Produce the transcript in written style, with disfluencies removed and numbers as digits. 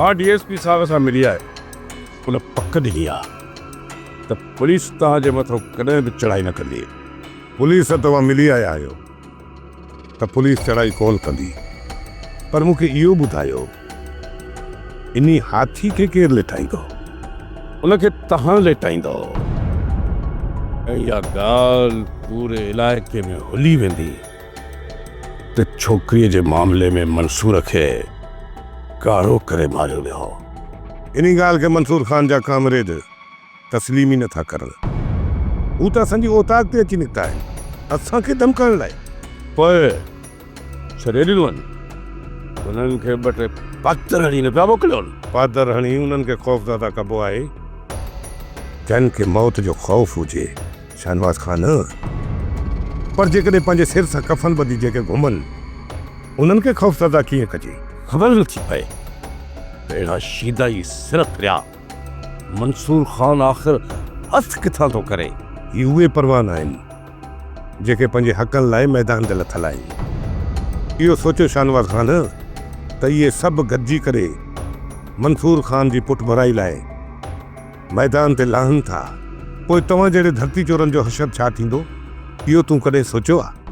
مان D S P صاحب سان ملي آهيان. ان پڪ ڏني آ ته پوليس توهان جي مٿان ڪڏهن به چڙهائي نه ڪندي. پوليس سان توهان ملي آيا آهيو ته پوليس چڙهائي ڪونه ڪندي. پر مون کي اهو ٻڌايو انهي هاٿي کي ڪير ليٽائيندو؟ ان کي توهان ليٽائيندؤ ۽ اها ڳالهه پوري علائقي ۾ هلي ويندي ته ڇوڪريء جي معاملي ۾ منصور کي ڪارو ڪري ماريو ويو هو. انهي ڳالهه کي منصور خان جا ڪامريڊ تسليم ئي نه ٿا ڪرن. هو ته اسان جي اوطاق تي اچي نڪتا آهن، اسان کي ڌمڪائڻ لاء. پوء ڇڏي ڏنو هن. انهن کي ٻه ٽي پادر هڻي نه پيا موڪليون. پادر هڻي انهن کي خوفزده ڪبو آهي، جن کي موت جو خوف هجي. شاهنواز خان، پر جيڪڏهن پنهنجي سر سان ڪفن ٻڌي جيڪي گهمن، انهن کي خوفزده ڪيئن ڪجي؟ خبر نٿي پئي ته اهڙا شيدائي سر ڦريا منصور خان آخر هٿ ڪٿان ٿو ڪري؟ هي اهي پروانا آهن، جيڪي پنهنجي حقن لاء ميدان تي لٿل آهن. اهو سوچيو شاهنواز خان ته اهي سڀ گڏجي ڪري منصور خان جي پٺڀرائي لاء ميدان تي لاهن ٿا، پوء توهان جهڙي ڌرتي چورن جو حشر ڇا ٿيندو؟ اهو تون ڪڏهن سوچيو آ؟